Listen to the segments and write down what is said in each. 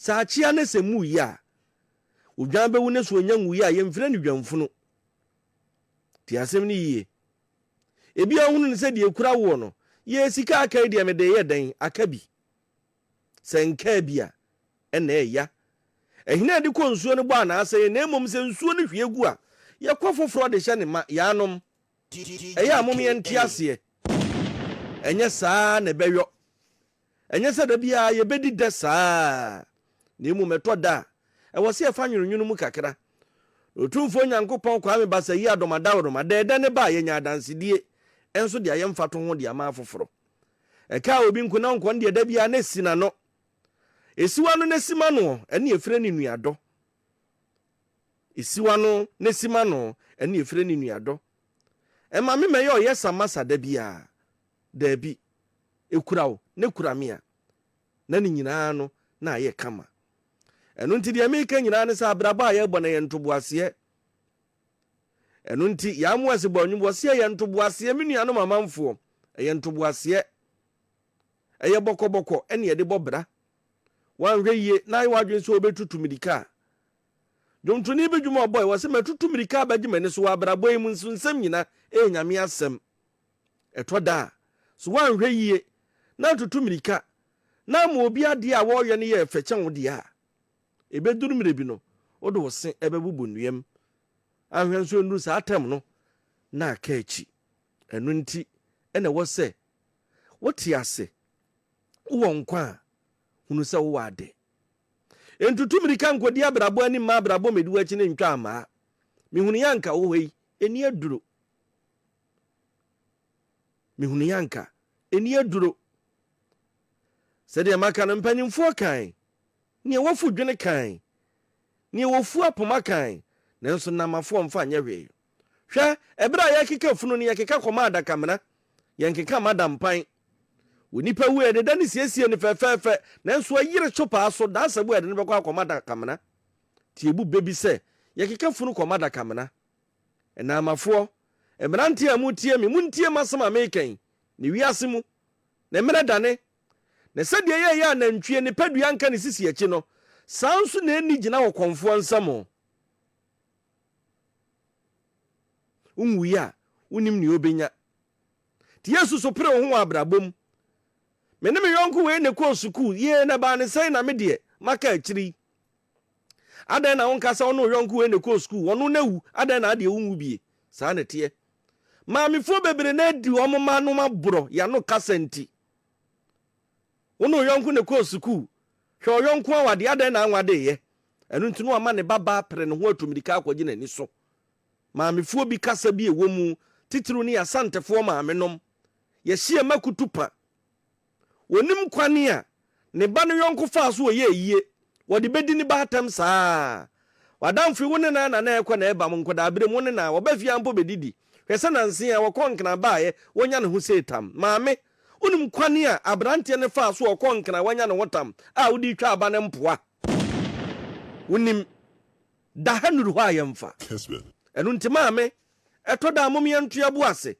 Sɛ akyea ne sɛ mu yɛ a, odwan bɛwu ne so ɔnya nwuiɛ a, yɛmfrɛ no dwamfunu. Tie asɛm no yie. Ebia wohunu no sɛ deɛ ɛkura woɔ no, yɛ sika a aka yi deɛ mede reyɛ dɛn? Aka bi. Sɛ nkaa bi a, ɛna ɛya. Ɛhene a yɛde kɔ nsuo no bɔ anaasɛ yɛ na mmom sɛ nsuo no hwie gu a, yɛkɔ foforɔ de hyɛ ne ma. Yaanom, ɛyɛ a mom yɛnte aseɛ. Ɛnyɛ saa na ɛbɛyɔ. Ɛnyɛ sɛ da biara yɛbɛdi dɛ saa, na mmom ɛtɔ da a, ɛwɔ sɛ yɛfa nwononwono mu kakra. Na Otumfoɔ Nyankopɔn Kwame Bassah yi adom adaworoma dɛɛdɛ ne ba a yɛanya adansedie nso de ayɛ mfatoho de ama afoforɔ. Ɛkaa obi nko na ɔnkɔ no deɛ da biara na ɛsi n'ano. Ɛsi w'ano na ɛsi m'anoɔ, ɛne ɛfirɛ ne nuadɔ. Ɛsi w'ano na ɛsi m'ano, ɛne ɛfirɛ ne nuadɔ. Ɛma me mɛyɛ ɔyɛ masa da biara. Daabi. Ɛkura wo na ɛkura me a, na ne nyinaa no na ayɛ kama. Ɛno nti deɛ mereka nyinaa ne sɛ abrabɔ a yɛrebɔ no ɛyɛ ntoboaseɛ. Ɛno nti Yaa Moase bɔ nnwom, wɔse ɛyɛ ntoboaseɛ me nuanom amanfoɔ, ɛyɛ ntoboaseɛ. Ɛyɛ bɔkɔbɔkɔ ɛne yɛde bɔ bra. Woanhwɛ yie na ayɛ w'adwene sɛ wobɛtutu mirika a, Dwomtoni bi dwom a ɔbɔe, wɔse matutu mirika abɛgye m'ani so wɔ abrabɔ yi mu nso nsɛm nyina ɛyɛ Nyame asɛm. Ɛtɔ da a, so woanhwɛ yie na antutu mmirika na amma obi adeɛ a wɔreyɛ no yɛ fɛ kyɛn wo deɛ a, ɛbɛduru mmerɛ bi no, wode wo se bɛbobɔ nnua mu. Anhwɛ nso ɛnnuru saa tɛm no na aka akyi. Ɛno nti na ɛwɔ sɛ wote ase, wowɔ nkwa a, hunu sɛ wowɔ ade. Ntutu mmirika nkɔdi abrabɔ anim mma abrabɔ mmɛdi w'akyi ne ntwa mmaa. Mehunu yɛ anka wɔ hɔ yi, ɛnni aduro. Mehunu yɛ anka ɛni aduro. Sɛdeɛ maka no, mpanimfoɔ kan, neɛ wɔfu dwene kan, neɛ wɔfu apoma kan, nanso nnamafoɔ mfa nyɛ hwee. Hwɛ, ɛberɛ a yɛrekeka funu no, yɛkeka kɔma adakamena, yɛnkeka mma dampan. Onipa wu a, yɛde da no siesie no fɛfɛɛfɛ, nanso ayere sopaa so, daasɛbo a yɛde no bɛkɔ akɔma adakamena. Tie bu bɛ bi sɛ, yɛkeka funu kɔma adakamena. Nnaamafoɔ, mmeranteɛ a motie me, montie m'asɛm a mereka yi, Ne wiase mu, ne mmerɛ dane, na sɛdeɛ yɛyɛ anantwie ne padua nka ne sisi akyi no, saa nso na ɛnni gyina wɔ kɔmfoɔ nsam. Wonwui a, wonnim nea wobɛnya. Nti Yesu so pere wo ho wɔ abrabɔ mu. Me ne me yɔnko wei na ɛkɔɔ sukuu, yee na ɛbaa ne sɛn na me deɛ maka akyiri yi. Adɛn na wonka sɛ wo ne wo yɔnko wei na ɛkɔɔ sukuu, ɔno na awu, adɛn na adeɛ wonwu bie? Saa na ɛteɛ. Maamefoɔ bebree na adi wɔn mma nom aborɔ yɛano kasa nti. Wo ne wo yɔnko na ɛkɔɔ sukuu, hwɛ ɔyɔnko awadeɛ, adɛn na anwadeeɛ? Ɛno nti na wama ne ba baa pere ne ho atu mirika akɔgye n'ani so. Maamefoɔ bi kasa bi ɛwɔ mu, titiriw ne yɛn Asantefoɔ maamenom. Yɛhye yɛn mma kutupa. Onim kwan a ne ba no yɔnko faa so ɔyɛɛ yie. Wɔde bɛdi ne ba atɛm saa ara. W'adamfo yi, wo ne no ara na na ɛrekɔ na ɛreba mo nkwadaaberɛ mu, wo ne no ara. Wɔba fie ara mpo bɛdidi. Hwɛ sɛ nansa yi ara wɔkɔɔ Nkran baeɛ, wanya ne ho sei tam. Maame, wonim kwan a aberanteɛ no faa so ɔkɔɔ Nkran wanya ne ho tam a wode retwa aba no mpoa? Wonim. Da ha nnuru hɔ a yɛmfa. Ɛno nti maame, ɛtɔ da a mom yɛnto yɛn bo ase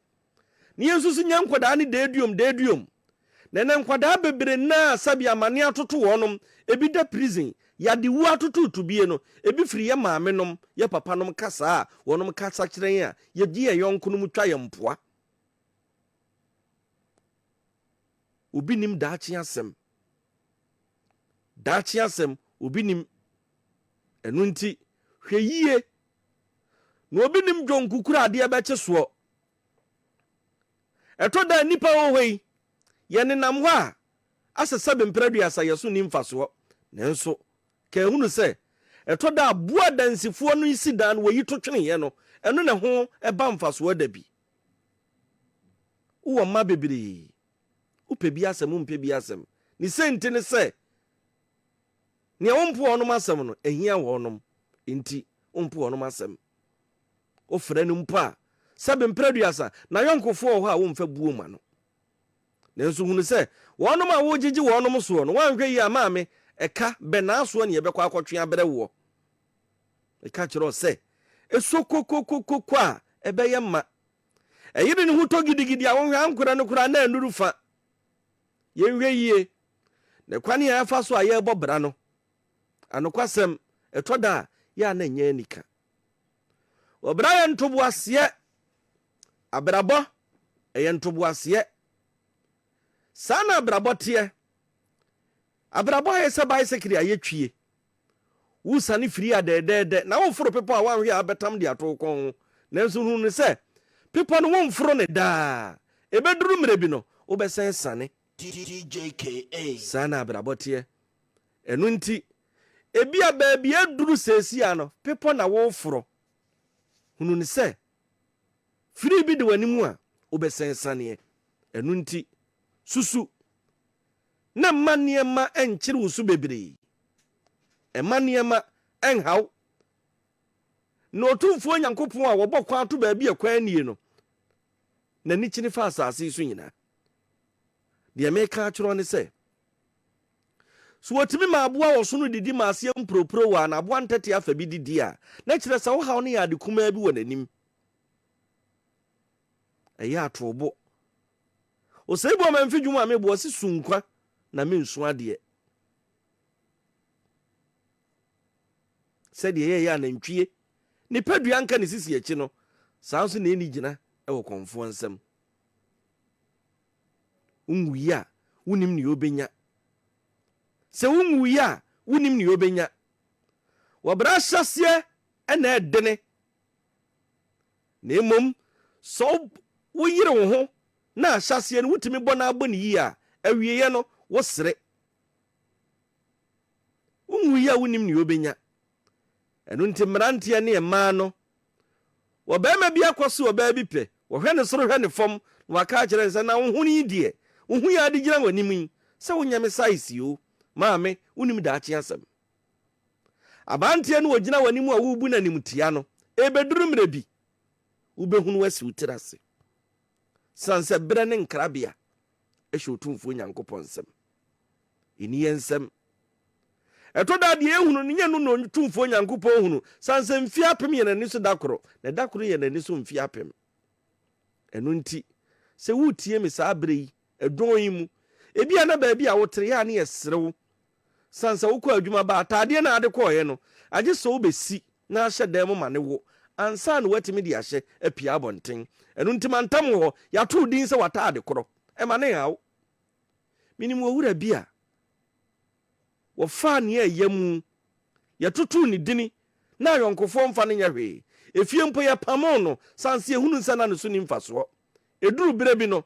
Na yɛn nso so nya nkwadaa no deeduom deeduom. Na ɛnɛ nkwadaa bebree no a sɛbi amane atoto wɔnom, ebi da prison, yadewu atototo bie no, ebi firi yɛ maame nom, yɛ papa nom kasa a wɔnom kasa kyerɛ yɛn a yɛgye yɛn yɔnko nom twa yɛn mpoa. Obi nim daakye asɛm. Daakye asɛm, obi nim. Ɛno nti, hwɛ yie. Na obi nim dwonku kura adeɛ bɛkye soɔ. Ɛtɔ da a nnipa wɔ hɔ yi, yɛnenam hɔ a, asɛ sɛbe mprɛ aduasa yɛn so nni mfasoɔ. Nanso, ka ehunu sɛ, ɛtɔ da a boɔ a adansifoɔ no si dan no wɔyi to tweneeɛ no, ɛno na ɛho ba mfasoɔ da bi. Wowɔ mma bebree, wopɛ bi asɛm, wompɛ bi asɛm. Ne sei nti ne sɛ, nea wompo wɔnom asɛm no, ɛhia wɔnom nti wompo wɔnom asɛm. Wofrɛ no mpo a, sɛbe mprɛ aduasa, n'ayɔnkofoɔ wɔ hɔ a womfa buo mma no. Nanso hunu sɛ, wɔnom a wogyegye wɔnom soɔ no, woanhwɛ yie a maame, ɛka bɛ naasoɔ ne yɛbɛkɔ akɔtwe abrɛ woɔ. Meka kyerɛ wo sɛ, ɛsɔ kokokokoko a, ɛbɛyɛ ma. Ɛyere ne ho tɔ gidigidi a wonhwɛ ankorɛ no koraa na annuru fa. Yɛnhwɛ yie, na kwane a yɛfa so a yɛrebɔ bra no. Anokwasɛm, ɛtɔ da a, yɛ a na ɛnyɛ anika. Ɔbra yɛ ntoboaseɛ. Abrabɔ, ɛyɛ ntoboaseɛ. Saa na abrabɔ teɛ. Abrabɔ ayɛ sɛ baesekre a yɛtwie. Wosiane firi a dɛɛdɛɛdɛ na woforo bepɔ a woanhwɛ a abɛtam de ato wo kɔn ho. Nanso hu no sɛ, bepɔ no womforo no daa. Ɛbɛduru mmerɛ bi no, wobɛsan asiane. Saa na abrabɔ teɛ. Ɛno nti, ebia baabi a aduru seesei ara no, bepɔ na woreforo. Hunu no sɛ, firi bi de w'anim a, wobɛsan asianeɛ. Ɛno nti, susu na mma nneɛma nkyere wo so bebree. Mma nneɛma nha wo. Na Otumfoɔ Nyankopɔn a wɔbɔ kwan to baabi a kwan nnie no, n'ani kyene fa asase yi so nyinaa. Deɛ mereka akyerɛ wo ne sɛ, sɛ wɔtumi ma aboa ɔsono didi ma aseɛ mporoporowa na aboa ntɛtea afa bi didi a, na kyerɛ sɛ wo haw no yɛ ade kumaa bi wɔ n'anim. Ɛyɛ atoobo. Osei bɔ ma mfe dwom a mebɔ ɔse su nkwa na mensu adeɛ. Sɛdeɛ yɛyɛ anantwie nipadua nka ne sisi akyi no, saa nso na ɛnni gyina wɔ kɔmfoɔ nsam. Wonwui a, wonnim nea wobɛnya. Sɛ wonwui a, wonnim nea wobɛnya. Wɔbrɛ ahyɛseɛ na ɛdene. Na mmom sɛ woyere wo ho na ahyɛaseɛ no wotumi bɔ no ara bɔ no yie a, awieeɛ no wosere. Wonwui a wonnim nea wobɛnya. Ɛno nti mmeranteɛ ne mmaa no, wɔ barima bi akɔ so ɔbaa bi pɛ, wɔhwɛ ne soro hwɛ ne fam na waka akyerɛ no sɛ na wo ho yi deɛ, wo ho yi a wode gyina w'anim yi, sɛ wonyɛ me size o, maame, wonnim daakye asɛm. Aberanteɛ no ɔgyina w'anim a worebu no animtia no, ɛrebɛduru mmerɛ bi, wobɛhunu asi wo tiri ase. Sane sɛ berɛ ne nkrabea hyɛ Otumfoɔ Nyankopɔn nsam. Ɛnni yɛn nsam. Ɛtɔ da a deɛ yɛhunu no nyɛ no na Otumfoɔ Nyankopɔn hunu, sane sɛ mfeɛ apem yɛ n'ani so da koro, na da koro yɛ n'ani so mfeɛ apem. Ɛno nti, sɛ woretie me saa berɛ yi, ɛdɔn yi mu, ebia na baabi a wotere yɛ a ne yɛsere wo Sane sɛ wokɔ adwuma ba a, ataadeɛ no a wode kɔeɛ no, agye sɛ wobɛsi na ahyɛ dan mu ma no wo ansa na woatumi de ahyɛ apue abɔnten. Ɛno nti mantam wo hɔ, yɛato wo din sɛ w'ataade korɔ. Ɛma no nha wo. Menim owura bi a wɔfaa nea ɛyɛ mu, yɛtotoo ne dini na ayɔnkofoɔ mfa no nyɛ hwee. Efie mpo yɛpamoo no sane sɛ yɛhunuu sɛ na ne so nni mfasoɔ. Ɛduruu berɛ bi no,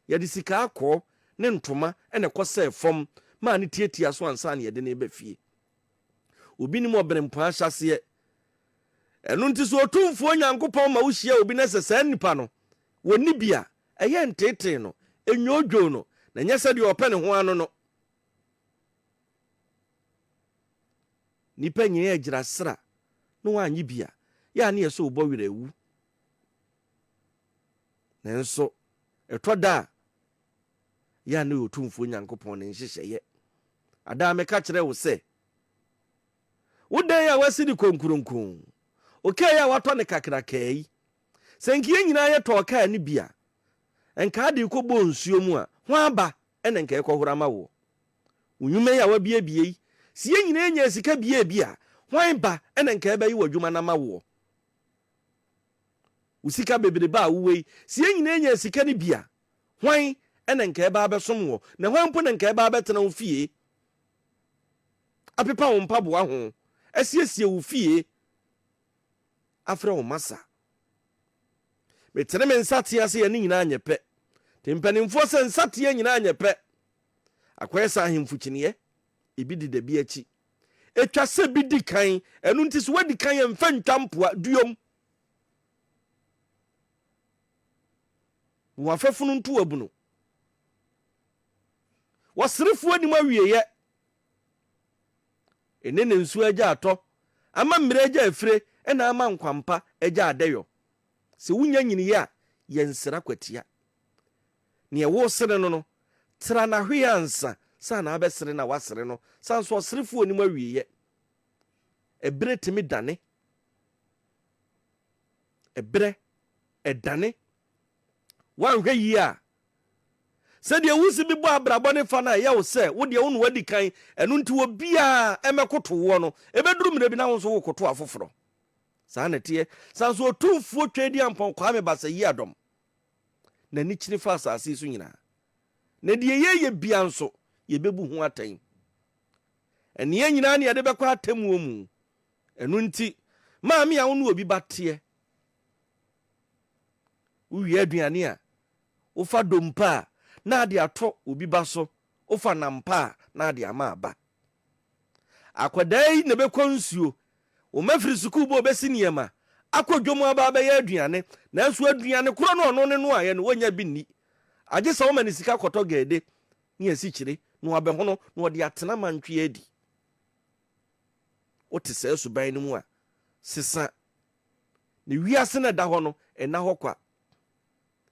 Yɛde sika akɔɔ ne ntoma na ɛkɔsɛɛ fam maa no tiatiaa so ansa na yɛde no reba fie. Obi nim ɔberempɔn ahyɛaseɛ. Ɛno nti sɛ Otumfoɔ Nyankopɔn ma wohyia obi na sɛ saa nipa no wɔnni bi a, ɛyɛ nteetee no, nnwoodwoo no, na ɛnyɛ sɛdeɛ ɔpɛ ne ho ano no. Nnipa nyinaa agyira sra na wɔannye bi a, yɛ a ne yɛ sɛ wobɔ werɛ awu. Nanso ɛtɔ da a, yɛ a na ɛyɛ Otumfoɔ Nyankopɔn ne nhyehyɛeɛ. Ada a meka kyerɛɛ wo sɛ, Wo dan a woasi no konkuronkon, wo kaa yi a woatɔ no kakrakaa yi, sɛ nka yɛn nyinaa yɛtɔɔ kaa no bi a, nka ade rekɔbɔ nsuo mu a, hwan ba na nka ɛrekɔhoro ama woɔ? Wo nnwuma yi a woabuebue yi, sɛ yɛn nyinaa nyaa sika buee bi a, hwan ba na nka ɛrebɛyɛ w'adwuma no ama woɔ? Wo sika bebrebe a wowɔ yi, sɛ yɛn nyinaa nyaa sika no bi a, hwan na nka ɛba abɛsom woɔ? Na hwan mpo na nka ɛba abɛtena wo fie, apepa wo mpaboa ho, asiesie wo fie, afrɛ wo masa? Metene me nsateaa sɛ yɛne nyinaa nyɛ pɛ. Te mpanimfoɔ sɛ nsateaa nyinaa nyɛ pɛ. Akɔyɛ sɛ ahemfo kyiniiɛ, ebi deda bi akyi. Etwa sɛ bi di kan, ɛno nti sɛ woadi kan a mfa ntwa mpoa, duom. Wɔn afɛfono nto abunu. Wɔserefoɔ anim awieeɛ. Ene na nsuo agya atɔ, ama mmerɛ agya afire, ɛna ama nkwampa agya adɛyɔ. Sɛ wonya nyiniiɛ a, yɛ nsra kwatia. Neɛ woresere no no, tra no ahwee ansa sa na abɛsere na woasere no, sane sɛ ɔserefoɔ nnim awieɛ. Ɛberɛ tumi dane. Ɛberɛ ɛdane. Woanhwɛ yie a, Sɛdeɛ wusi bi bɔ abrabɔ ne fa no a ɛyɛ wo sɛ wo deɛ wo na woadi kan, ɛno nti obiara mmɛkoto woɔ no, ɛbɛduru mmerɛ bi na wo nso worekoto afoforɔ. Saa na ɛteɛ. San so Otumfoɔ Tweaduampɔn Kwame Bassah Yiadom n'ani kyini fa asase yi so nyinaa. Na deɛ yɛyɛ biara nso, yɛbɛbu ho atɛn. Ɛneɛ nyinaa na yɛde bɛkɔ atemmuo mu. Ɛno nti, maame a wo ne obi ba teɛ, wowie aduane a, wofa dompe a, na ade atɔ obi ba so, wofa nampa a, na ade ama aba. Akwadaa yi na ɛbɛkɔ nsuo, wo mma firi sukuu ba ɔbɛsi nneɛma, akɔ dwom aba abɛyɛ aduane, nanso aduane korɔ no ɔno ne noaeɛ no, wɔnnya bi nni. Agye sɛ woma no sika kɔtɔ gɛɛde ne asikyire na wabɛhono na ɔde atena mantwea adi. Wote saa suban no mu a, sesa. Ne wiase no a ɛda hɔ no, ɛnna hɔ kwa.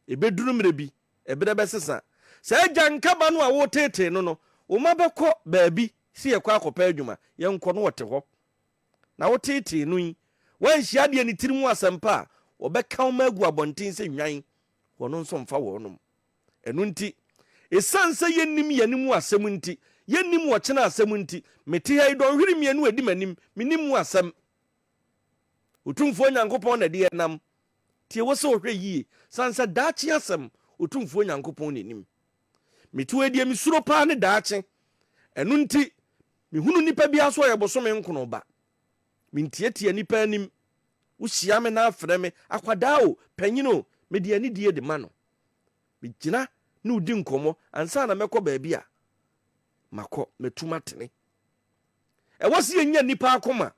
Ɛbɛduru mmerɛ bi, ɛberɛ bɛsesa. Saa agyanka ba no a woreteetee no no, wo mma bɛkɔ baabi sɛ yɛkɔ akɔpɛ adwuma, yɛnkɔ no ɔte hɔ. Na woteetee no yi, woanhyia deɛ ne tiri mu asɛmpa a, wɔbɛka wo mma agu abɔnten sɛ nnwan, wɔn nso mfa wɔnom. Ɛno nti, ɛsiane sɛ yɛnnim yɛn mu asɛm nti, yɛnnim ɔkyena asɛm nti, mete ha yi dɔnhwere mmienu a ɛdi m'anim, mennim mu asɛm. Otumfoɔ Nyankopɔn na ɛde yɛn nam. Tie wo sɛ ɔhwɛ yie, sane sɛ daakye asɛm, Otumfoɔ Nyankopɔn na ɛnim. Mete hɔ yi deɛ mesuro paa ne daakye. Ɛno nti, mehunu nipa biara sɛ ɔyɛ bosome nkono ba. Mentiatia nnipa anim. Wohyia me na afrɛ me, akwadaa o, panyin o, mede anidie de ma no. Megyina ne wo di nkɔmmɔ ansa na mɛkɔ baabi a makɔ, matu matene. Ɛwɔ sɛ yɛnya nnipa akoma.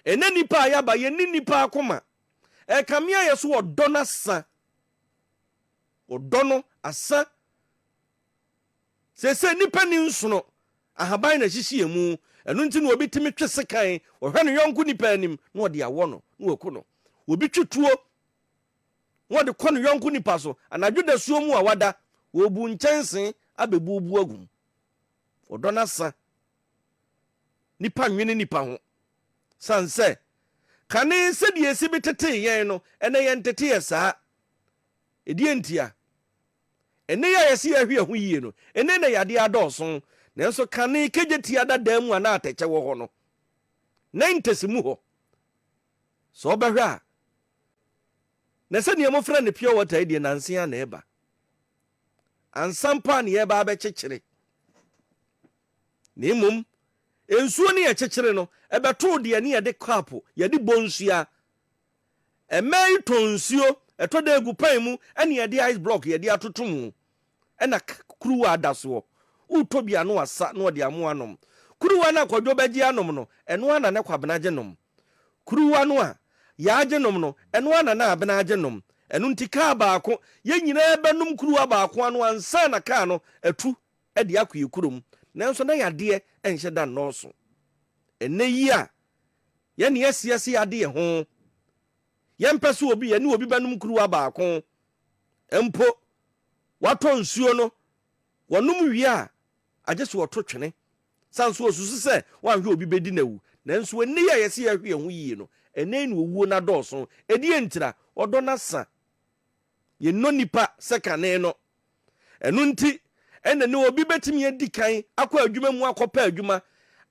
Ɛnɛ nnipa a yɛaba, yɛnni nnipa akoma. Ɛkame ayɛ so ɔdɔ no asa. Ɔdɔ no asa. Seesei nnipa nni nsono, ahaban na ɛhyehye yɛn mu. Ɛno nti na obi tumi twe sekan, ɔhwɛ ne yɔnko nipa anim na ɔde awɔ no na waku no. Obi twe tuo na ɔde kɔ ne yɔnko nipa so anadwo dasuo mu a wada, ɔrebu nkyɛnse abɛbubu agu mu. Ɔdɔ no asa. Nnipa nnwene nnipa ho. Sane sɛ, kane sɛdeɛ ɛsi bi tetee yɛn no, ɛnnɛ yɛntete yɛ saa. Ɛdeɛn ntia? Ɛnnɛ yi a yɛse yɛhwe yɛn ho yie no, ɛnnɛ na yadeɛ adɔɔso. Nanso kane kegyetia dadaa mu a na atɛkyɛ wɔ hɔ no, na ntɛsi mu hɔ. Sɛ wobɛhwɛ a, na sɛdeɛ mofrɛ no pure water yi deɛ nanse ara na ɛba. Ansa mpo a na yɛreba abɛkyekyere. Na mmom, nsuo no yɛkyekyere no, ɛbɛtoo deɛ ne yɛde kɔpo, yɛde bɔ nsuo a. Mmaa yi tɔn nsuo, ɛtɔ da egu pan mu, ɛna yɛde ice block yɛde atoto mu, ɛna kuruwa ada soɔ. Wotɔ bi a na wasa na ɔde amoa anom. Kuruwa no a Kwadwo bɛgye anom no, ɛno ara na na Kwabena gye nom. Kuruwa no a Yaa gye nom no, ɛno ara na na Abena gye nom. Ɛno nti kaa baako, yɛn nyinaa bɛnom kuruwa baako ano ansa na kaa no atu de akɔ yɛn kurom. Nanso na yadeɛ nhyɛ da nnɔɔso. Ɛnnɛ yi a yɛne asia sɛ yɛade yɛn ho, yɛmpɛ sɛ obi yɛne obi bɛnom kuruwa baako mpo, watɔ nsuo no, wɔnom wie a, agye sɛ wɔto twene. Sane so osusu sɛ wanhwɛ obi bedi no awu. Nanso ɛnnɛ yi a yɛse yɛhwɛ yɛn ho yie no, ɛnnɛ yi na owuo no adɔɔso. Ɛdeɛn ntira? Ɔdɔ no asa. Yɛnnɔ nnipa sɛ kane no. Ɛno nti ɛna nnɛ obi bɛtumi adi kan akɔ adwuma mu akɔpɛ adwuma,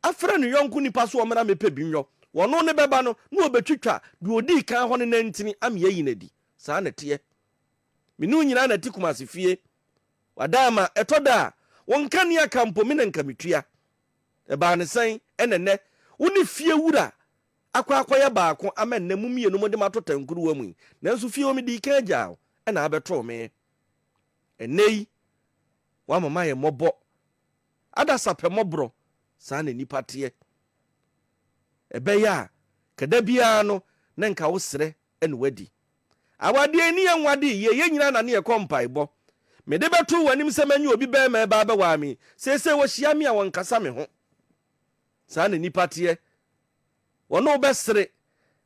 afrɛ ne yɔnko nipa sɛ ɔmmra mmɛpɛ bi nyɔ. Ɔno ne bɛba no, na ɔbɛtwitwa deɛ ɔdii kan hɔ no nantini ama yɛayi no adi. Saa na ɛteɛ. Me ne wo nyinaa na ɛte Kumasi fie. Wada ama ɛtɔ da a, wo nkanea ka mpo me na nka metua. Ɛbaa no sɛn na nnɛ wo ne fie wura akɔ akɔyɛ baako ama nnɛ mo mmienu mode m'ato tankuruwa mu yi? Nanso fie hɔ medii kan gyaa wo na abɛtoo me. Ɛnnɛ yi woama mayɛ mmɔbɔ. Adasa pɛ mmɔborɔ, saa na nnipa teɛ. Ɛbɛyɛ a ka da biara no na nka wosrɛ na wadi. Awadeɛ yi ne yɛn nwadee yie, yɛn nyinaa na ne yɛkɔ mpaebɔ. Mede bɛto w'anim sɛ manya obi barima ɛba abɛwaa me. Seesei wɔhyia me a wɔnkasa me ho. Saa na nnipa teɛ. Wɔne wo bɛsere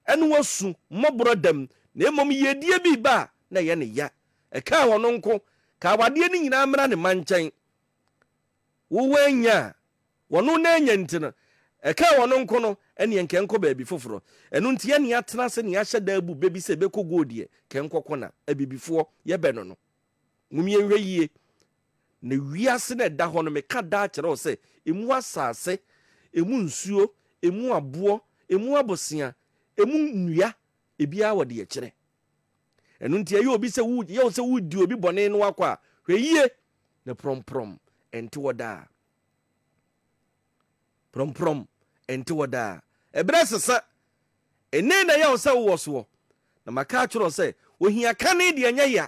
ɛne wo asu mmɔborɔ da mu, na mmom yiedie bi reba a na ɛyɛ ne ya. Ɛkaa ɔno nko, ka awadeɛ no nyinaa mmra ne mma nkyɛn. Wo woannya a, Wɔn na anya nti no, ɛkaa wɔn nko no, ɛneɛ nka ɛnkɔ baabi foforɔ. Ɛno nti yɛne atena ase ne yɛahyɛ da abu bɛ bi sɛ ɛbɛkɔ gold deɛ, ka ɛnkɔ kɔna. Abibifoɔ, yɛbɛ no no. Mom yɛnhwɛ yie. Na wiase no a ɛda hɔ no, meka daa kyerɛ wo sɛ, emu asase, emu nsuo, emu aboɔ, emu abosea, emu nnua, ebiara wɔ deɛ ɛkyerɛ. Ɛno nti ɛyɛ obi sɛ wo, yɛ wo sɛ woredi obi bɔne na wakɔ a, hwɛ yie, na prɔmprɔm ɛnte hɔ daa. Prɔmprɔm ɛnte hɔ daa. Ɛberɛ sesa. Ɛnnɛ na ɛyɛ wo sɛ wowɔ soɔ. Na maka akyerɛ wo sɛ, ohia kane deɛ ɛnyɛ ya,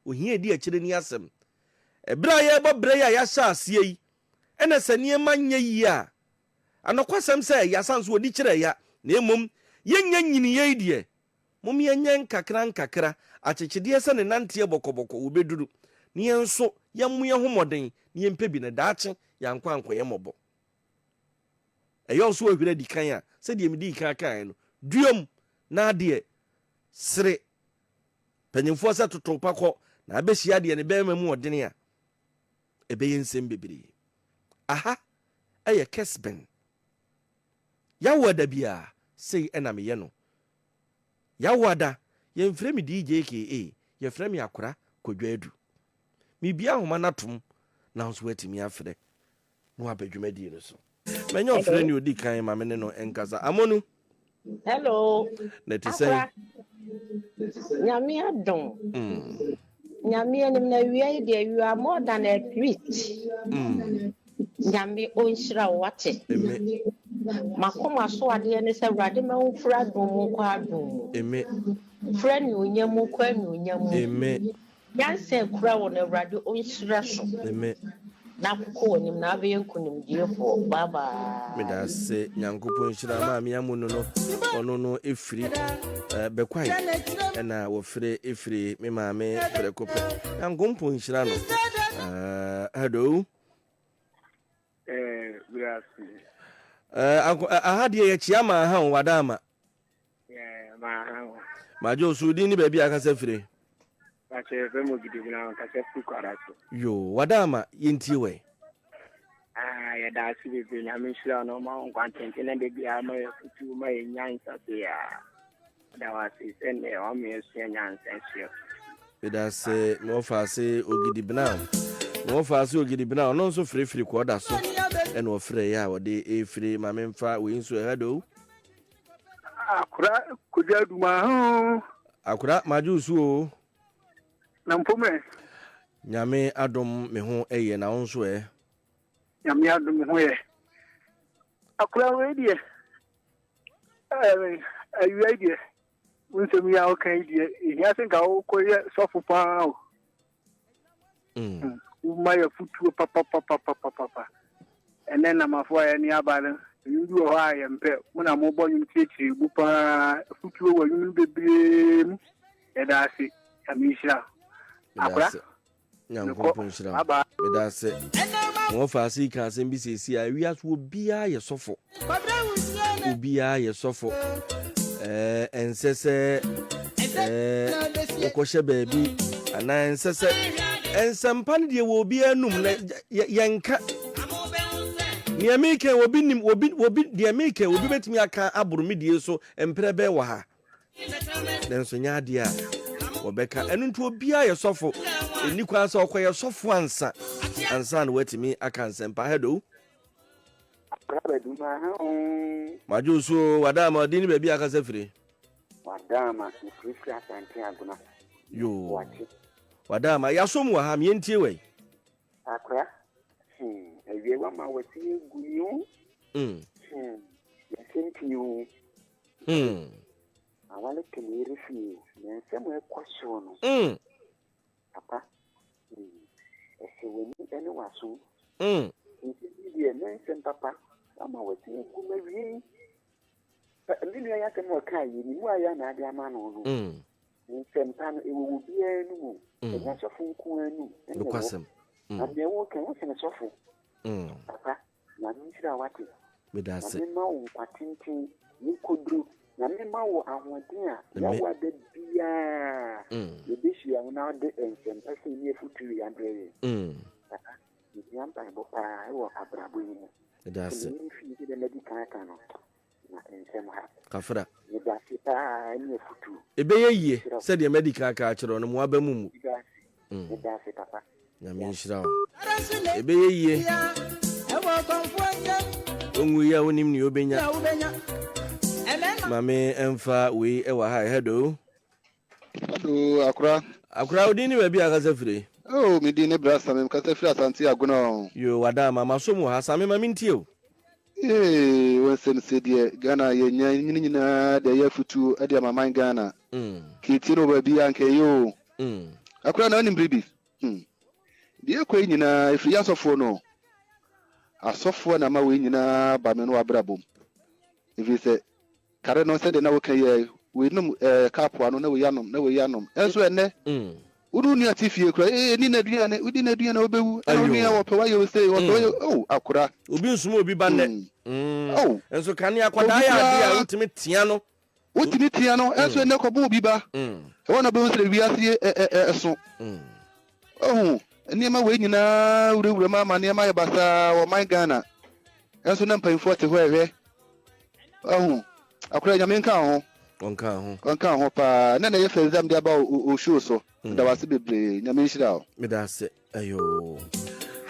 ohia ɛdi akyire ni asɛm. Ɛberɛ a yɛrebɔ berɛ yi a yɛahyɛ aseɛ yi, ɛna sɛ nneɛma nyɛ yie a, anɔkwasɛm sɛ ɛya sane so wɔdi kyerɛ ɛya, na mmom yɛnnya nyiniiɛ yi deɛ, mom yɛnyɛ nkakra nkakra, akyekyedeɛ sɛ ne nanteɛ bɔkɔbɔkɔ, wɔbɛduru, na yɛn nso yɛmmo yɛn ho mmɔden na yɛmpɛ bi na daakye yɛankɔ ankɔyɛ mmɔbɔ. Ɛyɛ wo sɛ woahwiri adi kan a, sɛdeɛ medii kan kaeɛ no, duam na adeɛ sere Mpanyimfoɔ sɛ totow pa kɔ na abɛhyia deɛ ne bɛrima mu ɔdene a, ɛbɛyɛ nsɛm bebree. Aha yɛ Kesben. Yawoada biara, sei na meyɛ no. Yawoada, yɛmfrɛ me DJKA, yɛfrɛ me Akora Kwadwo Adu. Mebue ahoma no atom na wo nso woatumi afrɛ na waba dwumadie no so. Manya ɔfrɛ ne ɔdi kan ma me ne no nkasa. Amonu. Hello. Na ɛte sɛn? Akora. Nyame adom. Nyame anim na awia yi deɛ you are more than a priest. Nyame ɔnhyira wo wate. Amen. Makoma so adeɛ ne sɛ Awurade ma wo mfiri adom mu nkɔ adom mu. Amen. Mfiri anuonyam mu nkɔ anuonyam mu. Amen. Nyansa ekura wo no Awurade ɔnhyira so. Amen. Na akokɔ w'anim na abɛyɛ nkunimdiefoɔ. Bye bye. Medase Nyankopɔn nhyira maame amu no no ɔno no efiri eh, bɛkwae ɛna wɔfrɛ efiri me maame prɛko pɛ Nyankopɔn nhyira no eh, hello Eh, wiase. Eh, anko, eh, aha deɛ yɛkyea ma aha o wada ama Madwo so din ne baabi a akasa firi. Yo, wada ama yɛntie wɛ. Ah, yɛda ase bebree nyame nhyira no ɔma wo nkwantenten na da biara ma yɛ futu ma yɛ nyansa se a da wo ase sɛ nnɛ wama yɛasua nyansa asua Meda ase me wɔfa ase Ogidi Bena me wɔfa ase Ogidi Bena ɔno nso firifiri kɔ ɔda so ɛna ɔfrɛ yɛ a ɔde efiri ma memfa wei nso ɛhɛ do. Akora Kojo Aduma hoo. Akora magye wo so oo. Na mpom ɛ? Nyame adom me ho yɛ na wo nso ɛ? Nyame adom me ho yɛ. Akora wei deɛ awia yi deɛ wo nsɛm yi a woka yi deɛ ɛhia sɛ nka wokɔyɛ sɔfo paa o. Mm. Woma yɛ futuo papapapapapa. Ɛnɛ namafo a yɛne aba no, nnwom bi wɔ hɔ a yɛmpɛ. Mo na mobɔ nnwom kyerɛkyerɛ mu paa. Futuo wɔ nnwom no bebree mu. Yɛda ase. Nyame nhyira. Akora. Nyankopɔn nhyira wo. Meda ase. Wɔn fa ase yi ka asɛm bi siesie a wiase obiara yɛ sɔfo. Obiara yɛ sɔfo. Ɛɛ ɛnsɛ sɛ ɛɛ wokɔhyɛ baabi anaa ɛnsɛ sɛ nsɛmpa no deɛ wɔ obiara anum na yɛnka. Nea meka obi nim obi obi deɛ meka obi bɛtumi aka aboro me die so mprɛ bɛɛ wɔ ha. Nanso nyɛ adeɛ a wɔbɛka. Ɛno nti obiara yɛ sɔfo. Ɛnni kwan sɛ ɔkɔyɛ sɔfo ansa ansa na watumi aka nsɛmpa. Hello. Madwo so o, wadaama ɔdin ne baabi a akasa firi. Wadaama mefirifiri Asante Agona. Yoo. Wadaama yɛasom wɔ ha meɛntie wai. Akora, hmm, awie wama wasi egu ni o. Hmm, yɛsɛm pii o. Hmm. Awale te ne yere fie o, na nsɛm a ɛkɔ soɔ no. Papa, hmm, ɛsɛ w'ani ne w'aso. Mm. Nsɛm yi deɛ, ne nsɛm papa. Ama wasi agu ma wie. Me nua yi asɛm a ɔkaa yi, ne mu ayɛ na ade ama no no. Nsɛmpa no, ɛwɔ wɔ biara no mu. Ɛnyɛ sɔfo nko ara no. Nokwasɛm. Na deɛ woka, wosene sɔfo. Papa, Nyame nhyira wo wate. Meda ase. Nyame ma wo nkwa tenten ne koduro. Nyame ma wo ahoɔden a yawa da biara yɛbɛhyia wo na wode nsɛmpa sei ne afutuo yi abrɛ yɛn. Papa, mehia mpaebɔ paa wɔ abrabɔ yi mu. Meda ase. Sɛ meyere fie sɛdeɛ madi kan aka no, na nsɛm ha. Kafra. Meda ase paa ne afutuo. Ɛbɛyɛ yie sɛdeɛ madi kan aka akyerɛ wo no, mo aba mu mmu. Meda ase. Meda ase papa. Nyame nhyira wo. Ɛbɛyɛ yie. Ɔnwuiɛ a wonim nea ɔbɛnya. Ma me ɛmfa wei ɛwɔ ha. Hello. Hello, Akora. Akora, wo din ne baabi a kasa firi? Oh, me din ne Bra Same, mekasa firi Asante Agona o. Yo, wada ama masom wɔ ha. Same, ma mentie o. Ee, wo nsɛm sɛ deɛ Ghana yɛnya nyini nyinaa deɛ ɛyɛ afutuo de ama man Ghana. Keetie no wɔ baabi a nka ɛyɛ o. Akora, na wonim biribi? Deɛ ɛkɔ yi nyinaa ɛfiri yɛ asɔfoɔ no. Asɔfoɔ na ama wei nyinaa ba me no w'abrabɔ mu. Ɛfiri sɛ kare no sɛdeɛ na woka yi wei nom cup ano na wei anom na wei anom. Ɛnso ɛnnɛ wo ne wo nua te fie koraa ee ni n'aduane wodi n'aduane wobɛwu ɛna wo nua wɔpɛ wayɛ wo sei wɔpɛ wayɛ oh akora. Obi nsoma obi ba nnɛ. Oh. Nso kane akwadaa yɛ adeɛ a wotumi tea no. Wotumi tea no ɛnso ɛnnɛ kɔbɔ obi ba. Ɛhɔ na wobɛhu sɛ wiase ɛso. Ohu nneɛma wei nyinaa wurawura mu ama nneɛma ayɛ basaa wɔ ɔman Ghana. Ɛnso na mpanyinfoɔ te hɔ ɛhwɛ. Ohu akora Nyame nka ho. Ɔnka ho. Ɔnka ho paa. Na na ɛyɛ fɛ exam de aba o show so. Meda wase bebree. Nyame nhyira wo. Meda ase. Ayo.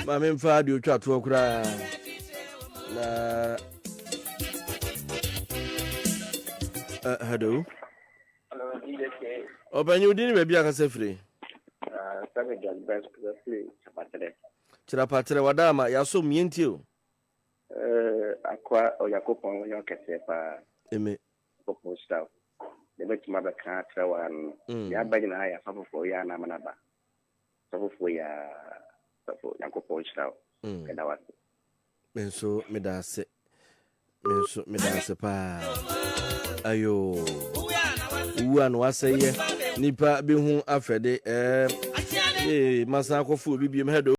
Maame mfa deɛ otwa toɔ koraa. Na hello. Hello, DJ K. Ɔpanyin, wo din ne baabi akasa firi? Sɛbe John Best firi Kyapakyerɛ. Kyerɛpakyerɛ, wada ama yɛasom yɛntie o. Akoa, Onyankopɔn yɛ ɔkɛseɛ paa. Amen. Onyankopɔn hyira wo. Deɛ mɛtumi abɛka akyerɛ wo ara no. Deɛ aba nyinaa yɛ asɔfofoɔ yi ara na ama no aba. Asɔfofoɔ yi ara. Sɔfo, Onyankopɔn hyira wo. Yɛda wo ase. Me nso meda ase. Me nso meda ase paa. Ayo. Wu a na wasɛyɛ. Nipa bi ho afɛde. Ɛɛ. Ee, masan akɔfo obi biom. Hello.